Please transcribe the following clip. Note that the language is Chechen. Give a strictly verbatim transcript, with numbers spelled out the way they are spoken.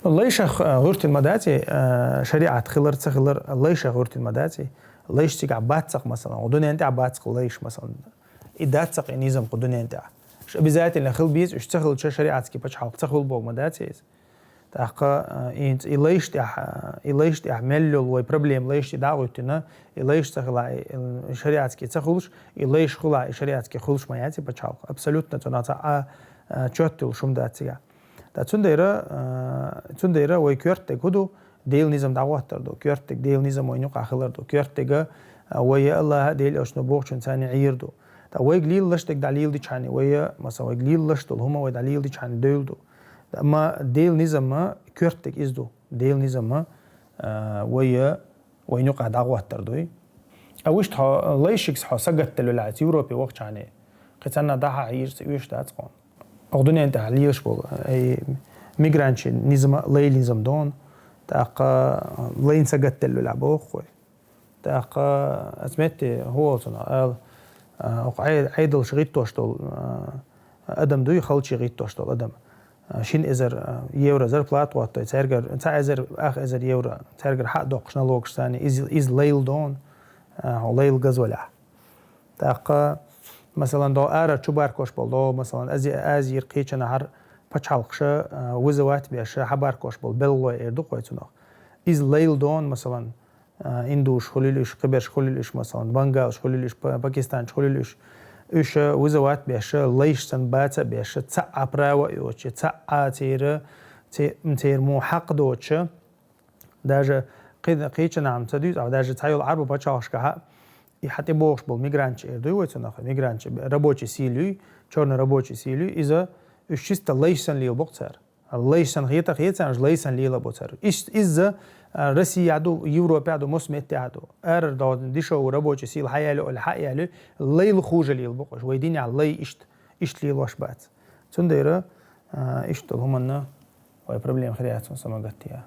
Лайшах гӀуьртина ма даций, шариӀат хилар, ца хилар лайшах гӀуьртина ма даций. Лайш цигахь бац-кх, масалан, кху дуьнен тӀехь бац-кх лайш, масалан. И дац-кх и низам кху дуьнен тӀехь. Уьш обязательно хила беза, уьш ца хилча шариӀатский пачхьалкх ца хуьлу боху ма даций иза. ТӀаккха, э, и, и лайш тӀехь, э, и лайш тӀехь мел йолу вай проблема лайш тӀе дӀа а гӀуьттина, и лайш ца хилахь, и, и шариатский ца хуьлуш, и лайш хилахь, и шариатский хуьлуш ма яц и пачхьалкх. Абсолютно цунах цхьа а, а, чот йолуш хӀума дац цигахь. Ткъа цундела, э, цундела вай коьртаниг хӀун ду? Делан низам дӀахӀоттар ду. Коьртаниг Делан низам вайна юкъахь хилар ду. Коьртаниг, э, вай Аллахьа а, Делан Элчано бохучун царна Ӏийр ду. Ткъа вайга лелош дерг дӀалеладичхьана, вай, масалан, вайга лелош долу хӀума вай дӀалеладичхьана девлла ду. Амма Делан низам коьртаниг иза ду. Делан низам, а, вай, вайна юкъахь дӀахӀоттар дуй. А вуьшта хьо лайшига хьо сагатделла велахь, Европе вахчахьана, кхин царна дӀахьа хьийзаш ца оьшуш дац хьуна. Оха дуьнен тӀехь лелаш болу, ай, мигрантийн низам, лайла низам ду хьуна, тӀаккха лайна сагатделла велахь боху вай. ТӀаккха аса метте хӀун волу цунах ала, а, оха Ӏе-, Ӏедалш гӀиттош долу, а, адам дуй, халчий гӀиттош долу адам. А, шина эзар, а, евро зарплата хӀоттадой, цаьргара цхьа эзар, ах эзар евро, цаьргара хьа а доккхуш налогаш санна, иза, иза лайла ду хьуна, а, хьо лайла газвалахь. ТӀаккха, масалан, догӀу арара чу баркош болу, догӀу, масалан, Ази-, Азийра кхечанхьара пачхьалкхаша, а, вызывать беш, хьа баркош болу белхалой эр ду-кх вай цунах. Иза лайла ду хьуна, масалан, а, индушаш хуьлийла уьш, кхиберш хуьлийла уьш, масалан, бангалаш хуьлийла уьш, па-, пакистанцаш хуьлийла уьш. Уьш вызывать беш, лайш санна баца а беш, цхьа а право а йоцуш, цхьа а церан, це-, церан муха хьакъ доцуш, даже кхи-, кхечанхьа ца дуьйцу, а даже цхьа йолу Ӏарба пачхьалкхашкахь, и хьан тӀе богӀуш болу мигранташ эр дуй вай цунах, мигранташ, рабочий сила юй, чёрный рабочий сила юй, иза уьш чисто лайш санна лелабо-кх цара. Лайш санна хета а хета царна, лай санна лелабо цара. Иш-, иза, а, Россехь ду, Европехь ду, массо а меттехь ду. Арара догӀу дешевый рабочий сила хьан яло, хьан яло, лайла хужа лелабо-кх уьш. Вай динехь лай иштта, иштта лелош бац. Цундела, а, иштта долу хӀуманна вай проблема хир яц хьуна самагатта.